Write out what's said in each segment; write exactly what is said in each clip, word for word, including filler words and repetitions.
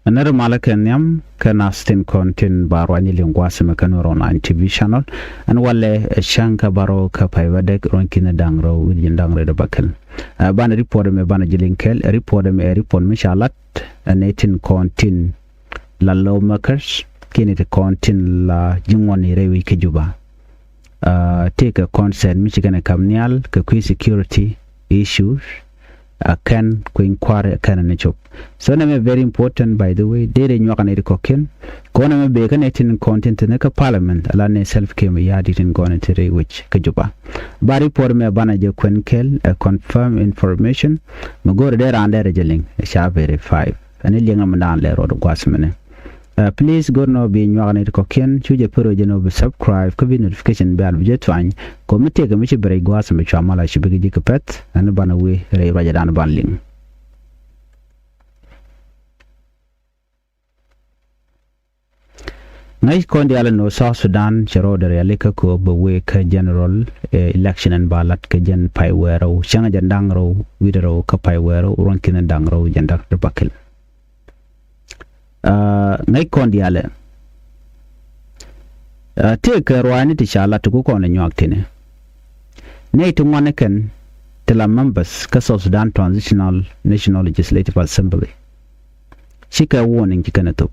Ɛn ri malä kɛ nhiam kɛ nath tin kɔn tin ba ruany liŋ gua̱a̱th mɛ kɛ Nuɛr Online T V channel. Ɛn walɛ ɛ cäŋ kɛ bärɔw kɛ pay bädäk ruɔ̱n ki̱n da̱ŋ rɛw wi̱cdɛ jiɛn da̱ŋ rɛw wi̱cdɛ bäkɛl. Ɛ banɛ report mɛ banɛ ji̱ liŋ kɛl, ɛ report mɛ ɛ report mi ca lat ɛ nɛy tin kɔn tin la lawmakers kiɛ nɛy tin kɔn tin la ji̱ ŋuɔ̱tni rɛy wi̱c kä Juba. Ɛ tëëkɛ concern mi ci kɛn ɛ ka̱m nhial kɛ kui̱ security issues. Ɛ kɛn kui̱ny kua̱r ɛ kɛn ni cop. So nɛmɛ very important, by the way, dee dee nyuak ni ri kɔ̱kiɛn. Kɔn ɛmɛ bee kä nɛy tin kɔn tin thi̱n kä parliament ala nɛy Salva Kiir Mayardit tin gɔ̱n ti rɛy wi̱c kä Juba. Ba report mɛ banɛ jɛ kuɛn kɛl ɛ confirm information. Mi go̱o̱rɛ dee raan dee rɛ jɛ liŋ ɛ ca verify. Ɛn ɛ liɛŋɛ mi daan lɛ rɔɔd gua̱a̱th mɛnɛ. Ɛ please go̱r nɔ bi nyuak ni ti kɔ̱kiɛn, cu jɛ pär jɛ nɔ bi subscribe kä bi notification bell bi jɛ tuany. Kɔ mi tëëkɛ mi ci bi rɛy gua̱a̱th mi cua mal a ci bikɛ ji̱ kɛ pɛth ɛn banɛ wee rɛy ruacɛ daan ban liŋ. Ŋäc kɔn diaal ni South Sudan cɛ rɔɔdɛ rialikä kɛ ɣöö bɛ wee kä general election ɛn ba lat kɛ jɛn pay wäärä cäŋ jɛn da̱ŋ rɛw wi̱cdɛ rɛw kä pay wäärä ruɔ̱n ki̱n da̱ŋ rɛw jɛn da̱k ri bakil. Ŋäc kɔn diaalɛ. Tëëkɛ ruaacni ti ca lat ti ku kɔn ɛ nyuak tini. Nɛy ti ŋuan ni kɛn ti la members kä South Sudan Transitional National Legislative Assembly. Cikɛ warning ci kɛn ɛ thop.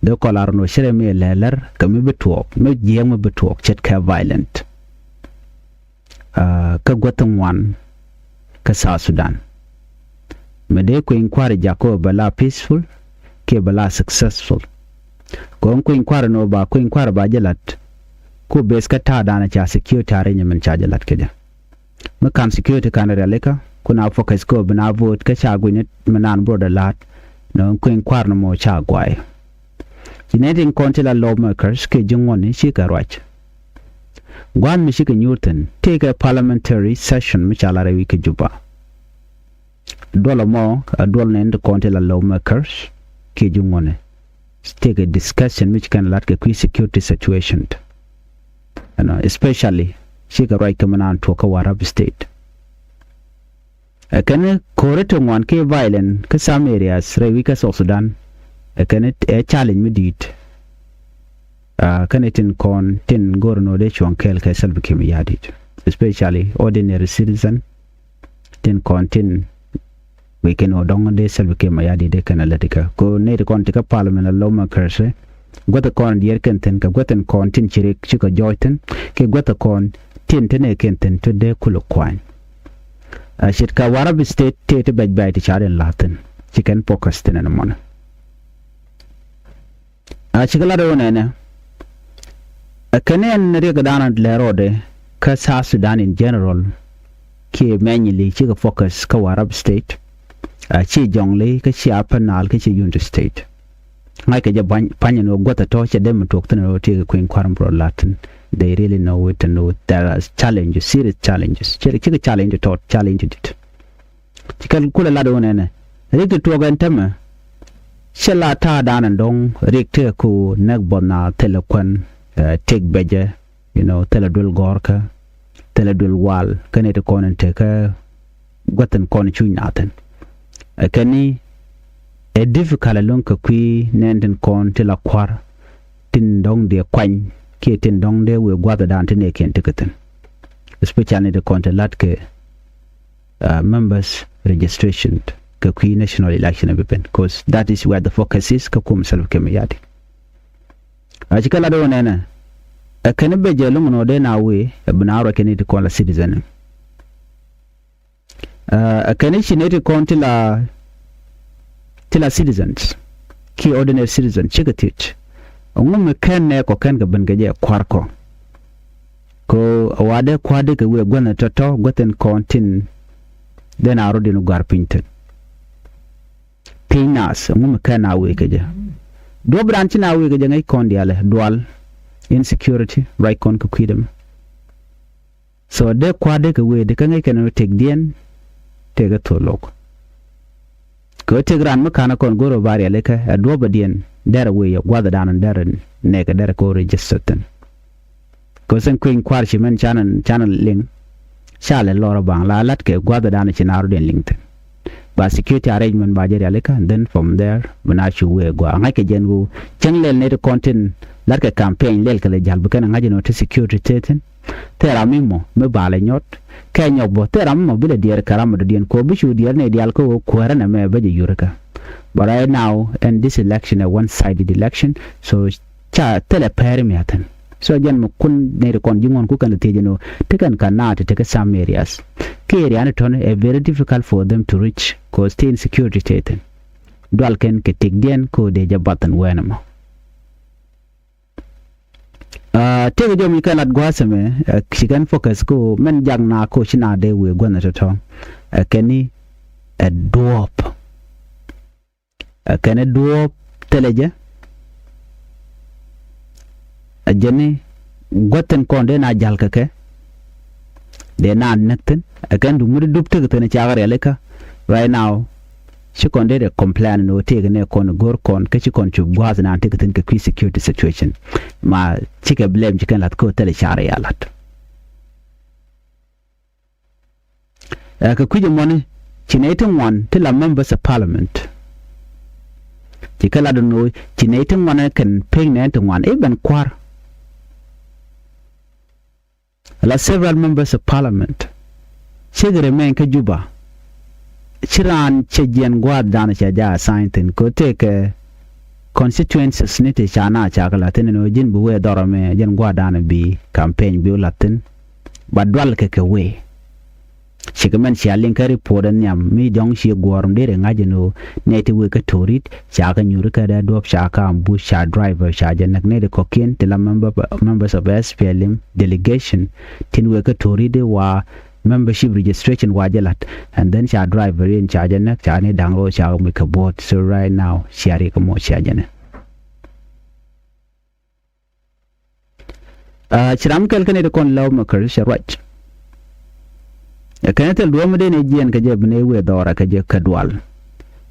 Dee kɔn lar nɔ cɛ rɛ mi ɛ lɛlɛr kɛ mi bi tuɔɔk mi jiɛɛk mi bi tuɔɔk ce̱tkɛ violent. Kä guäth ŋuan kä South Sudan. Mi dee kui̱ny kua̱r jak kä bɛ la peaceful kiɛ bɛ la successful. Kɔn kui̱ny kua̱r nɔ ba kui̱ny kua̱r ba jɛ lat. Ku bes kä ta̱a̱ danɛ ca security arrangement ca jɛ lat kɛ jɛ. Mi ka̱n security ka̱n rialikä kun a focus kä bi na vote kä ca gui̱ni mi naan brother la̱a̱t. Nɔ kui̱ny kua̱r nɔ mɔ ca guay. Ci nɛy tin kɔn ti la lawmakers kɛ ji̱ ŋuɔ̱tni cikɛ ruac. Gua̱a̱th mi cikɛ nyuur thi̱n tëëkɛ parliamentary session mi ca lar ɛ wi̱i̱ kä Juba. Duɔl ɛmɔ a duɔl nɛn ti kɔn ti la lawmakers kiɛ ji̱ ŋuɔ̱tni. Tëëkɛ discussion mi ci kɛn lat kɛ kui̱ security situation. Ɛnɔ especially cikɛ ruac kɛ mi naan tuɔk kä Warrap State. Ɛ kɛn ko̱ri ti ŋuan kiɛ violent kä some areas rɛy wi̱i̱ kä South Sudan. Ɛ kɛn ɛ challenge mi di̱i̱t. Kä ni tin kɔn tin go̱r nɔ dee cuɔ̱ŋ kɛɛl kɛ Salva Kiir Mayardit, especially ordinary citizen. Tin kɔn tin wi̱i̱ kɛn ɔ dɔ̱ŋ dee Salva Kiir Mayardit dee kɛn a lät ikä ko nɛy ti kɔn ti kä parliament a lawmakers. Guäth kɔn diɛɛr kɛn thi̱n kɛ guäth in kɔn tin ci rik ci kɛ jɔɔc thi̱n kɛ guäth kɔn tin ti nɛ kɛn thi̱n ti dee kulɛ kuany. A ce̱tkɛ Warrap State tëë ti bɛc bɛc ti ca rin la̱a̱th thi̱n ci kɛn focus thi̱n ɛn mɔnɛ. A cikɛ lat ɣöö nɛnɛ ɛ kɛn ɛn riɛk dan lɛ rɔɔdɛ kä South Sudan in general kiɛ mɛnyili cikɛ focus kä Warrap State. A ci Jɔŋli kä ci Upper Nile kä ci Unity State. Ŋa̱ckɛ jɛ pa̱ny ɛn ɣöö guäth ɛ tɔ̱ cɛ dee mi tuɔɔk thi̱n ɛn ɣöö tëëkɛ kui̱ny kua̱r mi rɔ la̱t thi̱n. They really know it and know there are challenges, serious challenges. Cikɛ challenge tɔt, challenge dit. Ci kɛl kulɛ lat ɣöö nɛnɛ rik ti tuɔɔk ɛn tämɛ cɛ la ta̱a̱ daanɛ dɔ̱ŋ rik tëë ku näk bɔth na thilɛ kuän. Tëk bɛcɛ, you know, thilɛ duël gɔ̱rkä, thilɛ duël wal kä nɛy ti kɔn in tekä guäthin kɔn cuc nathin. Ɛ kɛn ni ɛ difficult ɛlɔ̱ŋ kɛ kui̱ nɛn tin kɔn ti la kua̱r tin dɔ̱ŋ diɛ kuany kiɛ tin dɔ̱ŋ dee wëë gua̱thdan ti nɛɛkiɛn ti kɛ thi̱n. Especially nɛy ti kɔn ti la̱t kɛ members registration kɛ kui̱ national election ɛ bi ben, 'cause that is where the focus is kä kum Salva Kiir Mayardit. A ci kɛ lat ɣöö nɛnɛ ɛ kɛn bɛ jɛ lo̱ŋ nɔ dee na wee ɛ bi na ruac kɛn ti kɔn la citizen. Ɛ kɛn ci nɛy ti kɔn ti la ti la citizens kiɛ ordinary citizen cikɛ thiec. Ɛŋu mi kɛn nɛ kɔ kɛn kɛ ben kɛ jɛ kua̱r kɔ. Kɛ ɣöö ɛ wa dee kua̱r dee kɛ wee guäthni tɔ̱tɔ̱ guäthin kɔn tin dee na rɔ̱diɛn gua̱r piny thi̱n. Piny naath ɛŋu mi kɛn na wee kɛ jɛ. Duɔ̱p dan ci na wee kɛ jɛ ŋäc kɔn diaalɛ dual, insecurity, ruac kɔn kɛ kui̱dɛ mɛ. So dee kua̱r dee kɛ wee dee kä ŋäc kɛn ɔ tëkdiɛn tëkɛ thol lo̱k. Kɛ ɣöö tëk ran mi ka̱n ɛ kɔn go̱r ɔ ba rialikä ɛ duɔ̱pä diɛn derɛ wee yɛ gua̱thɛ dan derɛ nɛɛkɛ derɛ kɛ ɣöö register thi̱n. Kɛ ɣöö thi̱n kui̱ny kua̱r ci mɛn canɛ canɛ liŋ. Ca lɛ lɔr ɔ baŋ la la̱t kɛ gua̱thɛ dan ci naar ɔ diɛn liŋ thi̱n. ba security arrangement ba jɛ rialikä, and then from there bi na cu wëë gua ŋa̱ckɛ jɛn ɣöö cäŋ lɛl nɛy ti kɔn tin la̱tkɛ campaign lɛl kɛ lɛ ja̱l bi kɛn ɛ ŋa̱c ɛn ɣöö ti security tëë thi̱n. Thil ram mi mɔ mi ba lɛ nyɔt kɛ nyɔk bä, thil ram mi mɔ bi lɛ diɛɛr kɛ ram mi dɔ̱diɛn kɛ ɣöö bi cu diɛɛr nɛy diaal kɛ ɣöö kuäärä nɛmɛ bä jɛ yurä kä. But right now ɛn this election ɛ one sided election, so ca thilɛ pɛɛri mia̱thi̱n. So jɛn mi kun nɛy ti kɔn ji̱ ŋuɔ̱n ku kɛn lɛ thiec ɛn ɣöö ti kɛn ka naath ti tekɛ some areas. Kɛ area ni tɔ̱ni ɛ very difficult for them to reach, 'cause ti insecurity tëë thi̱n. Dual kɛn kɛ tëkdiɛn kɛ ɣöö dee jɛ bath ɛn wɛɛn ɛmɔ. Tëëkɛ jɔw mi kɛ lat gua̱a̱th ɛmɛ, ci kɛn focus kɛ ɣöö mɛn jak na kɛ ɣöö ci na dee wëë gua̱n ɛ tɔ̱tɔ̱. Ɛ kɛn ni ɛ duɔ̱ɔ̱p. Ɛ kɛn ni duɔ̱ɔ̱p thilɛ jɛ. Ɛ jɛn ni gua̱th thi̱n kɔn dee na ja̱l kɛ kɛ. Dee na näk thi̱n ɛ kɛn du mi di dup tek thi̱n cakɛ rialikä. Right now ci kɔn dee dee complain ni ɣöö tëëkɛ nɛ kɔn go̱r kɔn kä ci kɔn cup gua̱a̱th naan tëëkɛ thi̱n kɛ kui̱ security situation. Ma cikɛ blame ci kɛn la̱th kä ɣöö thilɛ car ya la̱t. Ɛ kɛ kui̱c ɛmɔni ci nɛy ti ŋuan ti la members of parliament. Ci kɛ lat ɛn ɣöö ci nɛy ti ŋuan kɛn pek nɛy ti ŋuan i̱ ben kua̱r. La several members of parliament cikɛ remain kä Juba. Ci raan cɛ jiɛn gua̱a̱th danɔ cɛ jaa assign thi̱n kɛ ɣöö tëëkɛ constituencies ni ti ca na ca kɛ la̱th thi̱n ɛn ɣöö ji̱n bi wee dhɔrɔ mɛ jɛn gua̱a̱th danɔ bi campaign bi wä la̱th thi̱n. Ba dual kɛ kɛ wee. Cikɛ mɛn cia liŋ kä report ɛ nhiam mi jɔ̱ŋ ci guɔ̱ɔ̱r mi dee rɛ ŋa̱c ɛn ɣöö nɛy ti wee kä Torit ca kɛ nyuuri kä dee duɔ̱p ca kɛ ambush ca driver ca jɛ näk nɛy ti kɔ̱kiɛn ti la member, members of S P L M delegation tin wee kä Torit di wa membership registration wa jɛ la̱t, and then ca driver in ca jɛ näk ca ni da̱ŋ rɔ ca kɛ moc kɛ buɔ̱ɔ̱t. So right now cia rik kɛ mɔ cia jɛ ni. Ci ram kɛl kä nɛy ti kɔn lawmakers cɛ ruac. Ɛ kɛn thil duɔ̱ɔ̱p mi dee ni jiɛn kɛ jɛ bi ni wëë dhɔra kɛ jɛ kɛ dual.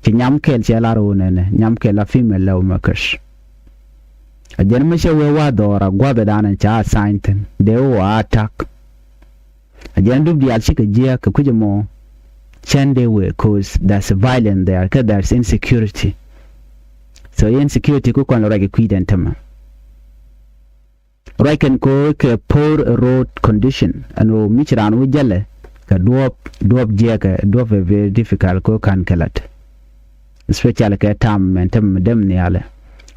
Ci nyam kɛl cɛ lar wun ɛnɛ nyam kɛl a female lawmakers. A jɛn mi cɛ wëë wa dhɔra gua̱dhɛ dan ca assign thi̱n dee wä a attack. A jɛn dup diaal cikɛ jiääk kɛ kui̱c ɛmɔ. Cɛn dee wëë 'cause there's violence there kä there's insecurity. So insecurity ku kɔn lɛ ruac kɛ kui̱dɛn tämɛ. Ruac kɛn ko̱o̱k kɛ poor road condition ɛn ɣöö mi ci raan wä jälɛ kɛ duɔ̱ɔ̱p, duɔ̱ɔ̱p jiɛkɛ duɔ̱ɔ̱p ɛ very difficult ko̱o̱k ka̱n kɛ la̱t. Especially kɛ tam mɛn tämɛ mi däm nhialɛ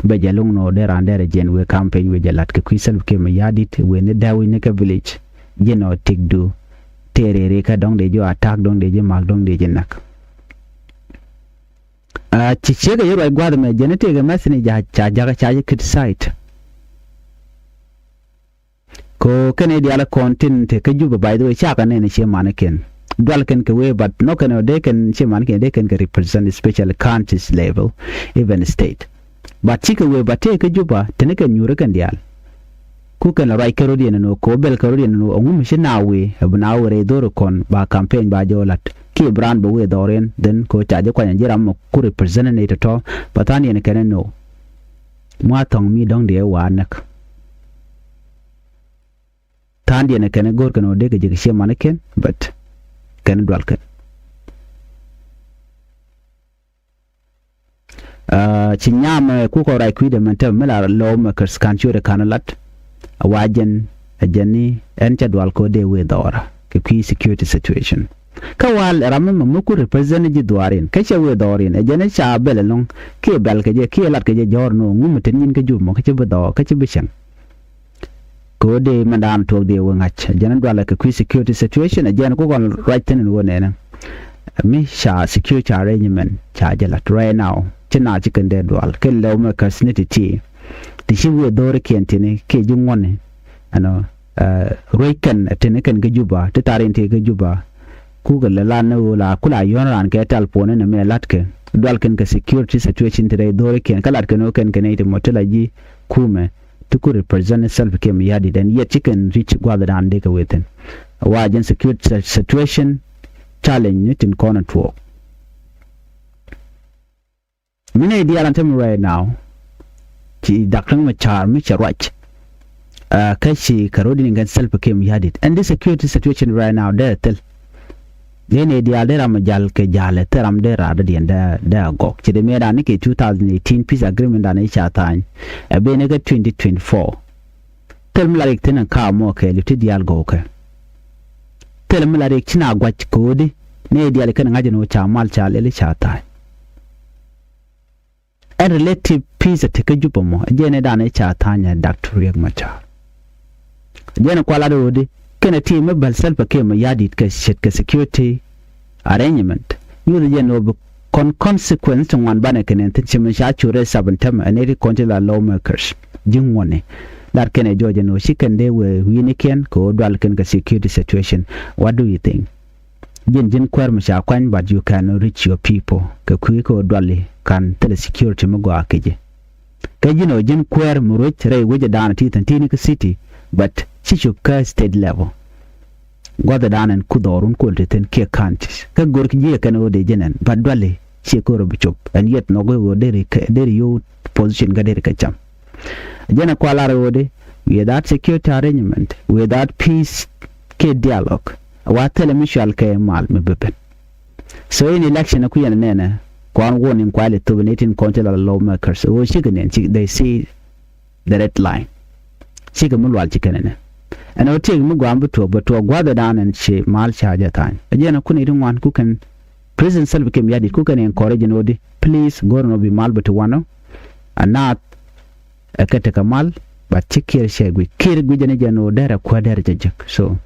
bɛ jɛ lo̱ŋ ni ɣöö dee raan dee rɛ jiɛn wëë campaign wëë jɛ la̱t kɛ kui̱ Salva Kiir Mayardit wëë ni däwi ni kɛ village. Ji̱n ɔ tikdu tëë rëë rëë kä dɔ̱ŋ dee ji̱ attack dɔ̱ŋ dee ji̱ mak dɔ̱ŋ dee ji̱ näk. Ci ciek a yi ruac gua̱th mɛ jɛn itek imäthni ca jakä ca ji̱ criticize. Ko kɛn i̱ diaal kɔn tin te kä Juba, by the way, cakɛ nɛn i̱ cie manikiɛn dual kɛn kɛ wee, but nɔ kɛn ɔ dee kɛn cie manikiɛn dee kɛn kɛ represent especially counties level, even state. But cikɛ wee ba tëë kä Juba teni kɛn nyuuri kɛn diaal. Ku kɛn la ruac kɛ rot yɛn ɛn ɣöö ko bɛl kɛ rot yɛn ɛn ɣöö ɛŋu mi ci na wee ɛ bi na wee rɛy dho̱ri kɔn ba campaign ba jɛ wä la̱t kiɛ bi raan bɛ wee dhɔriɛn then ko ca jɛ kuany ɛ ji̱ ram mɔ ku represent ni tɔ̱tɔ̱. Ba tha̱a̱n yɛn kɛn ɛn ɣöö mua thɔ̱ŋ mi dɔ̱ŋ diɛ wa näk. Tha̱a̱n diɛn ɛ kɛn ɛ go̱r kɛn ɔ dee kɛ jɛ kɛ cie manikiɛn, but kɛn ɛ dual kɛn. Ci nyam ɛ kukɔ ruac kui̱dɛ mɛn tɛmɛ mi la lɔw mɛ kɛr ka̱n ciötdɛ ka̱n lat. A wa jɛn ɛ jɛn ni ɛn cɛ dual kɛ ɔ dee wee dhɔra kɛ kui̱ security situation. Kä wal ɛ ram mi mɛ mi ku represent ji̱ dhuaarin kä cɛ wee dhɔrin ɛ jɛn ɛ ca bɛl ɛlɔ̱ŋ kiɛ bɛl kɛ jɛ kiɛ lat kɛ jɛ jɔ̱ɔ̱r ni ɔ ŋumɛ te nyin kä Jup mɔ kä ci bi dhɔɔk kä ci bi cäŋ. Kɛ ɣöö dee mɛn daan tuɔɔk dee wee ŋa̱c jɛn dualɛ kɛ kui̱ security situation ɛ jɛn ku kɔn ruac thi̱n in ɣöö nɛnɛ. Mi ca security arrangement ca jɛ la̱t right now ci na ci kɛn dee dual kɛn lɛw mɛ käs ni ti ti. Ti ci wee dho̱rikiɛn tini kiɛ ji̱ ŋuɔ̱ni ɛnɔ ruec kɛn tini kɛn kä Juba ti tharin ti kä Juba. Kukɛ lɛ lan ni ɣöö la ku la yɔ̱n raan kɛ tal puɔ̱ni ni mɛ la̱tkɛ dual kɛn kɛ security situation ti rɛy dho̱rikiɛn kä la̱tkɛ ni ɣöö kɛn kɛ nɛy ti mɔ ti la ji̱ kumɛ ti ku represent Salva Kiir Mayardit ɛn yet ci kɛn ri̱c gua̱thdan dee kɛ wee thi̱n. Wa jɛn security situation challenge ni tin kɔn ɛ tuɔɔk. Mi nɛy diaal an tämɛ right now ci Dak Riek Machar mi cɛ ruac. Kä ci kɛ ro̱d in kɛn Salva Kiir Mayardit ɛn di security situation right now dee thil. Dee ni diaal dee ram a jal kɛ jal ɛ thil ram dee raar dee diɛn dee a gɔk ci dee mëë dan ni kɛ two thousand eighteen peace agreement dan i̱ ca tha̱a̱ny. Ɛ ben ni kɛ twenty twenty-four. Thil mi la rik thi̱n in ka mɔ kɛ li ti diaal gɔkɛ. Thil mi la rik ci na guac kɛ ɣöö di ni diaal kɛn ŋa̱c in ɣöö ca mal ca lɛl i̱ ca tha̱a̱ny. Ɛn relative peace a ti kä Jupɛ mɔ a jɛn i̱ dan i̱ ca tha̱a̱ny ɛ Doctor Riek Machar. Jɛn kualat ɣöö di kɛn a ti mi bäl Salva Kiir Mayardit kɛ ce̱tkɛ security arrangement. Nyuth jɛn ɣöö bi kɔn consequence ti ŋuan banɛ kɛ nɛn thi̱n ci mi ca cu rɛ sab in tämɛ ɛ nɛy ti kɔn ti la lawmakers ji̱ ŋuɔ̱ni. Lat kɛn ɛ jɔɔc ɛn ɣöö ci kɛn dee wee wi̱i̱nikiɛn kɛ ɣöö dual kɛn kɛ security situation. What do you think? Ji̱n ji̱n kuäär mi ca kuany, but you can reach your people kɛ kui̱ kɛ ɣöö duali kan thilɛ security mi gɔaa kɛ ji̱. Kä ji̱n ɔ ji̱n kuäär mi ruec rɛy wecɛ daanɔ ti thi̱n ti̱ni kä city, but ci cop kä state level. Gua̱thɛ daanɔ ɛn ku dhɔrun kuɔl ti thi̱n kiɛ counties kä go̱r ki ji̱ kɛn ɣöö dee ji̱n ɛn, but duali ciɛ kɛ ɣöö rɔ bi cop ɛn yet nhɔk ɣöö deri kɛ deri yo̱o̱ position kä deri kɛ cam. Jɛn ɛ kual ar ɣöö di without security arrangement, without peace kiɛ dialogue, wa thilɛ mi cual kɛ mal mi bi ben. So in election ku yɛn nɛnɛ kɔn warning kuali thop in eighteen kɔn ti la lawmakers ɣöö cikɛ nɛn ci they see the red line. Cikɛ mi lual ci kɛn nɛ ɛn ɣöö tiek mi guam bi tuɔɔk bɛ tuɔɔk gua̱thɛ dan ɛn ci mal ca jɛ tha̱a̱ny. A jɛn ɛ kun iti ŋuan ku kɛn President Salva Kiir Mayardit ku kɛn encourage in ɣöö di please go̱r in ɣöö bi mal bɛ ti wanɔ. A naath ɛ kɛ tekɛ mal, but ci Kiir cɛ guic. Kiir guic jɛn jɛn ɣöö derɛ kuäär derɛ jɛ jek. So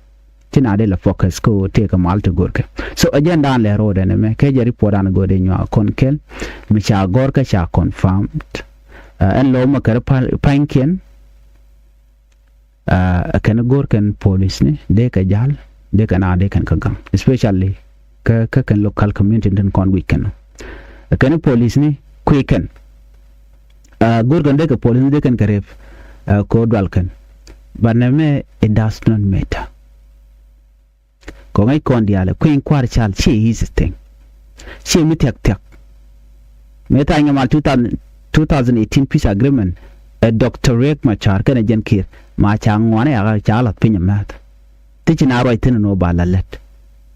ci na dee la focus kä ɣöö tëëkɛ mal ti go̱rkɛ. So ɛ jɛn daan lɛ ro̱o̱dɛ nɛ mɛ kɛ jɛ report an go̱o̱dɛ nyuak kɔn kɛl mi ca gɔ̱rkɛ ca confirmed. Ɛn lo̱o̱mɛ kɛ ri pa̱nykiɛn. Ɛ kɛn go̱r kɛn polisni dee kɛ ja̱l dee kɛn a dee kɛn kä gaŋ, especially kä kä kɛn local community tin kɔn guic kɛn. Ɛ kɛn polisni kui̱ kɛn go̱r kɛn dee kɛ polisni dee kɛn kɛ rep. Ɛ ko̱ dual kɛn, but nɛ mɛ it does not matter. Kɔ ŋäc kɔn diaal ɛ kui̱ny kua̱r cal ciɛ easy thing. Ciɛ mi thia̱k thia̱k. Mëë tha̱a̱ny kɛ mal two thousand, two thousand eighteen peace agreement ɛ Doctor Riek Machar kɛnɛ jɛn Kiir ma ca ŋuɔ̱nɛ yakä ca lath piny ɛ mɛth. Ti ci na ruac thi̱n ɛn ɣöö ba la lät.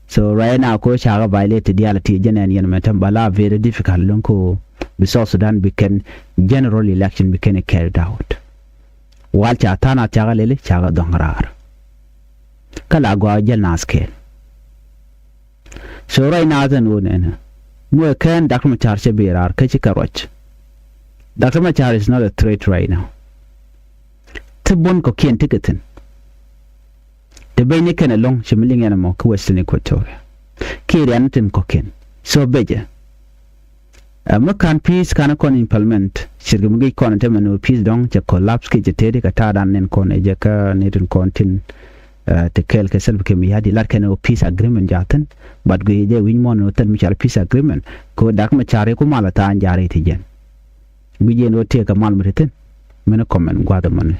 So right now ko ca kɛ violate diaal ti jɛn ɛn yɛn mɛ täm ba la very difficult lo̱ŋ ko bi South Sudan bi kɛn general election bi kɛn carried out. Wal ca tha̱a̱n a thiakä lili ca kɛ dhɔ̱ŋ raar. Kä la gɔaa jäl naath kɛɛl. So ruac naath ɛn ɣöö nɛnɛ muɛ kɛn Doctor Machar cɛ bi raar kä ci kɛ ruac. Doctor Machar is not a threat right now. Ti buɔ̱n kɔ̱kiɛn ti kɛ thi̱n. Ti beny ni kɛn ɛlɔ̱ŋ ci mi liŋ ɛn ɛmɔ kä Western Equatoria. Kiɛ rian ni tin kɔ̱kiɛn so becɛ. Ɛ mi ka̱n peace ka̱n kɔn implement cirkɛ mi gic kɔn ɛ temɛ ni peace dɔ̱ŋ cɛ collapse kiɛ cɛ teti kɛ ta̱a̱ dan nin kɔn ɛ jɛ kä ni tin kɔn tin. Ɛ ti kɛɛl kɛ Salva Kiir Mayardit lat kɛn ɛ peace agreement ja̱thin. But guic jɛ wi̱ny mɔn ni thil mi cal peace agreement kɛ dak mi cari ku mal ɛ tha̱a̱n jari ti jɛn. Guic jɛ ni wä tiɛɛk kɛ mal mi ti thin. Mini comment gua̱th ɛmɔni.